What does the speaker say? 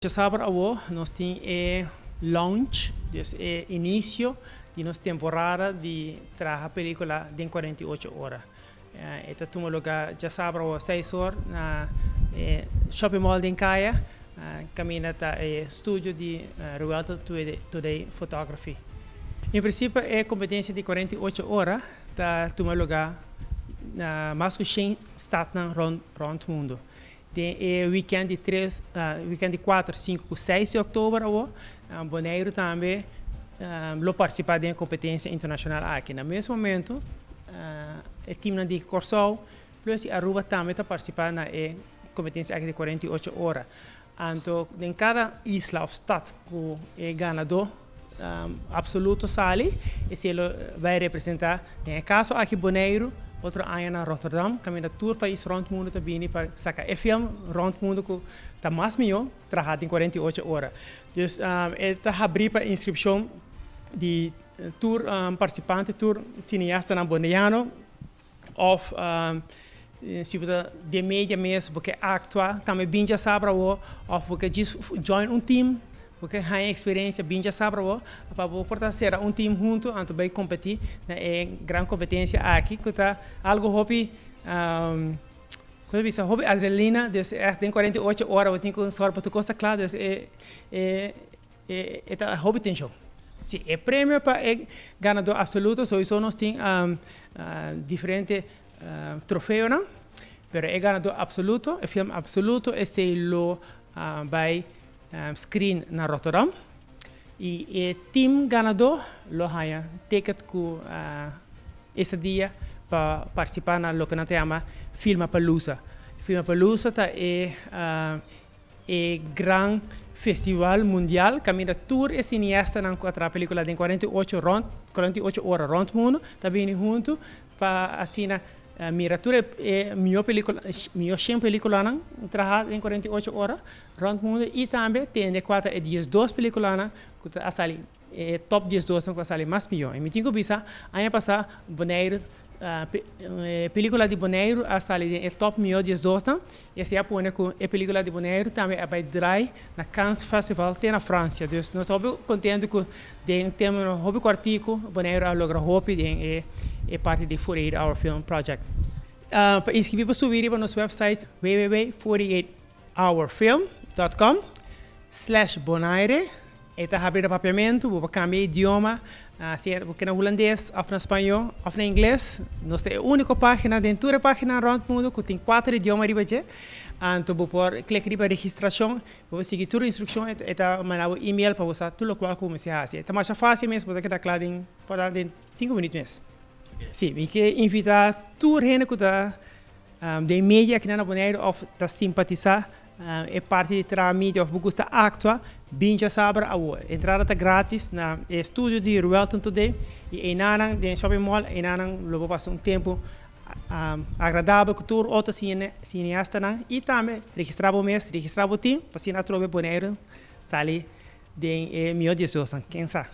Djasabra awo nos tin e launch, dus e inisio di nos temporada di traha pelíkula den 48 ora. E ta tuma lugá djasabra awo 6 or na e shopping mall den Kaya, kaminda ta e studio di Ruelta Today Photography. En prinsipio, e kompetensia di 48 ora ta tuma lugá na mas ku 100 stadnan rònt mundu. Den e weekend di 3, weekend di 4, 5 i 6 di òktober awo, Boneiru tambe lo partisipá den e kompetensia internashonal aki. Na mesun momento, e tim di Kòrsou plus di Aruba tambe ta partisipá na e kompetensia aki di 48 ora. Anto, den kada isla òf stad ku e ganadó absoluto sali, esei lo bai representá, den kaso aki Boneiru, otro aña na Rotterdam, kaminda tur pais rònt mundu ta bini pa saka e film rònt mundu ku ta mas mihó traha den 48 ora. Dus ta habrí pa inskripshon di tur partisipante, tur sineastanan boneriano, òf si bo ta den media mes, bo ke aktua, tambe bin djasabra awo, òf bo ke join un team, bo ke haña eksperensia, bin djasabra awo, pa bo por sera un team huntu, anto bai kompetí na e gran kompetensia aki, ku ta algu hopi, kon bisa, hopi adrenalina, dus echt den 48 ora bo tin ku sòru pa tur kos ta kla, dus e ta hopi tenshon. Si, e premio pa e ganadó absoluto, sowieso nos tin diferente trofeonan, pero e ganadó absoluto, e film absoluto, esei lo bai screen na Rotterdam. I e team ganadó lo haña ticket ku e dia pa partisipá na loke nan ta yama Filmapalooza. Filmapalooza ta e gran festival mundial kaminda tur e sineastanan ku a traha pelíkula den 48 ora rònt mundu ta bini huntu pa asina mira tur e mihó pelíkula, mihó 100 pelíkulanan traha den 48 ora rònt mundu i tambe tende kua ta e 12 pelíkulanan ku a sali e top 12 ku a sali mas mihó. I mi tin ku bisa, aña pasá Boneiru, pelíkula di Boneiru a sali den e top mihó 12 i asina a pone ku e pelíkula di Boneiru tambe a bai draai na Cannes Festival te na Fransia. Dus nos ta hopi kontentu ku den tempu hopi kòrtiku Boneiru a logra hopi den e parti di 48 Hour Film Project. Pa inskribí, por subi riba nos website www.48hourfilm.com/Bonaire. E ta habrí na papiamentu, bo por kambia idioma, si bo ke na hulandes, òf na spañó, òf na ingles. Nos ta e úniko página den tur e página rònt mundu ku tin kuater idioma riba dje. Anto bo por klek riba registrashon, bo por sigui tur instrukshon, e ta manda bo email pa bo sa tur lokual ku bo mester hasi. E ta masha fásil mes, bo ta keda kla den por ta den 5 minüt mes. Si, mi ke invitá tur hende ku ta den media aki na Boneiru òf ta simpatisá e parti di traha media òf bo gusta aktua, bin djasabra awo. Entrada ta gratis na e studio di Ruelton Today i einan den shopping mall, einan lo bo pasa un tempu agradabel ku tur otro sineastanan i tambe registrá bo mes, registrá bo team, pa asina atrobe Boneiru sali den e mihó 12, ken sa.